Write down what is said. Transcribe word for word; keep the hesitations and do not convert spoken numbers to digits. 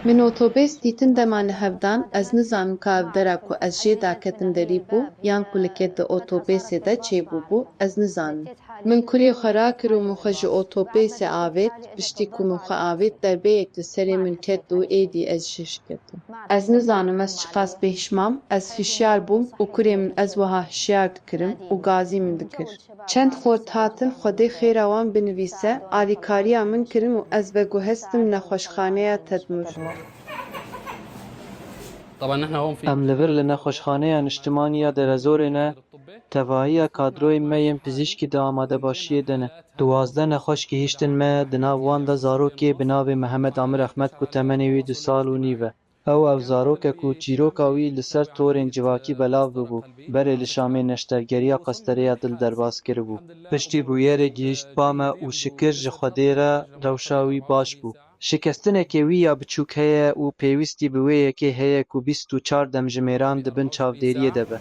Min otobês dîtin dema li hev dan, ez nizanim ka ev dera ku ez jê daketim derî bû, yan ku li ked di otobêsê de çêbûbû, ez nizanim. Min kurê xwe rakir û min xwe ji otobêsê avêt, piştî ku min xwe avêt derbeyek li serê min ket û êdî ez jê şiketim. Ez nizanim ez çiqas bêhişmam, ez hişyar bûm û kurê min ez wiha hişyar dikirim û gazî min dikir. Çend xort hatin, Xwedê xêra wan binivîse, alîkariya min kirin û ez veguhestim nexweşxaneya Tedmur. Em li vir li Nexweşxaneya Niştimanî ya Derezorê ne, tevahiya kadroyên me yên pizîşkî di amadebaşiyê de ne. Duwazdeh nexweş gihîştin me, di nav wan de zarokê bi navê Mihemed Amir Ehmed ku temenê wî du sal û nîv e. Ew ev zarok e ku çîroka wî li ser torên civakî belav bibû, berê li Şamê neştergeriya qestereya dil derbas kiribû. Piştî bûyerê gihîşt ba me û şikir ji Xwedê re rewşa wî baş bû. Şikestinekê wî ya biçûk heye û pêwîstî bi wê yekê heye ku bîst û çar demjimêran di bin çavdêriyê de be.